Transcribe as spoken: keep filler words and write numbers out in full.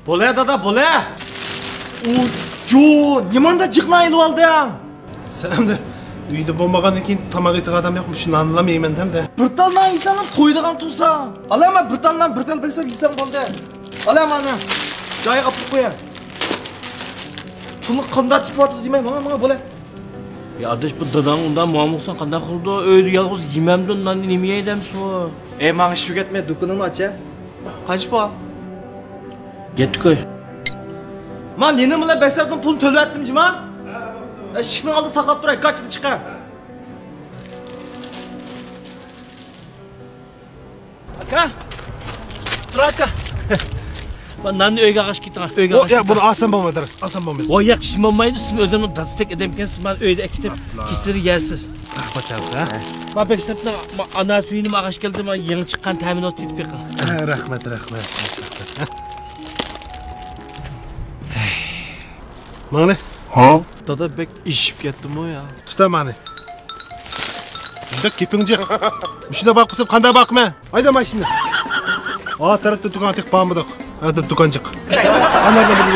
بولە، دادا، بولە. ئۇجۇ، نېمانداق جىق نان ئېلىۋالدىڭ؟ سەن ئەمدى ئۆيدە بولمىغاندىن كېيىن تاماق يەيدىغان ئادەم يوقمۇ؟ شۇ ناننىلا يەيمەن ئەمدى. بىر تال نان يېسەڭ تويىدىغان تۇرساڭ. ئالا، مانا بىر تال نان، بىر تال بەكسەم يېسەڭ بولدى. ئالا، مانا. جايىغا ئاپىرىپ قوياي. پۇلنى قانداق تېپىۋاتىدۇ دېمەي، ماڭا، ماڭا، بولە. يا ئاداش، بۇ داداڭ ئۇنداق مۇئامىلە قىلساڭ قانداق قىلىدۇ؟ ئۆيدە يالغۇز يېمەمدۇ، ناننى نېمە يەيدۇ ئەمسە ئۇ؟ ئەي، ماڭا ئىش ئۆگەتمە، دۇكىنىڭنى ئاچە. قانچە پۇل؟ يەتتە كوي. ما نېنىڭ بىلەن بەكسەمنىڭ پۇلىنى تۆلەۋەتتىم جۇما. ئىشىكنىڭ ئالدىدا ساقلاپ تۇراي، گاچىدا چىقە. ئاكا! تۇر ئاكا! مانا ناننى ئۆيگە ئالغاچ كېتىڭ، ئۆيگە ئالغاچ ياق، كېتىڭ. بۇنى ئالسام بولمايدۇ، راست، ئالسام بولمايدۇ. ۋاي ياق، ئىشىم بولمايدۇ، سىز ئۆزۈمنىڭ دادىسىدەك ئادەم ئىكەنسىز، مانا ئۆيدە ئەكېتىپ، ئاپلا. كېچىلىرى يەرسىز. رەھمەت ئەمسە. ما بەكسەمنىڭ، ما ئانا سۈيىنىمۇ ئالغاچ كەلدىم، ما يېڭى چىققان تەمىنات سېتىپ بېقىڭ. ھە، رەھمەت، رەھمەت. ماڭا نى؟ ھا؟ دادا بەك ئېشىپ كەتتىمۇ يا؟ تۇتا ماڭا نى. بەك گېپىڭ جىق. مۇشۇنداق باققۇسام قانداق باقىمەن؟ ھەيدە ماشىنىنى. ئا تەرەپتە دۇكان تېخى بارمىدۇق. ھازىر دۇكان جىق. ئانارنى بىر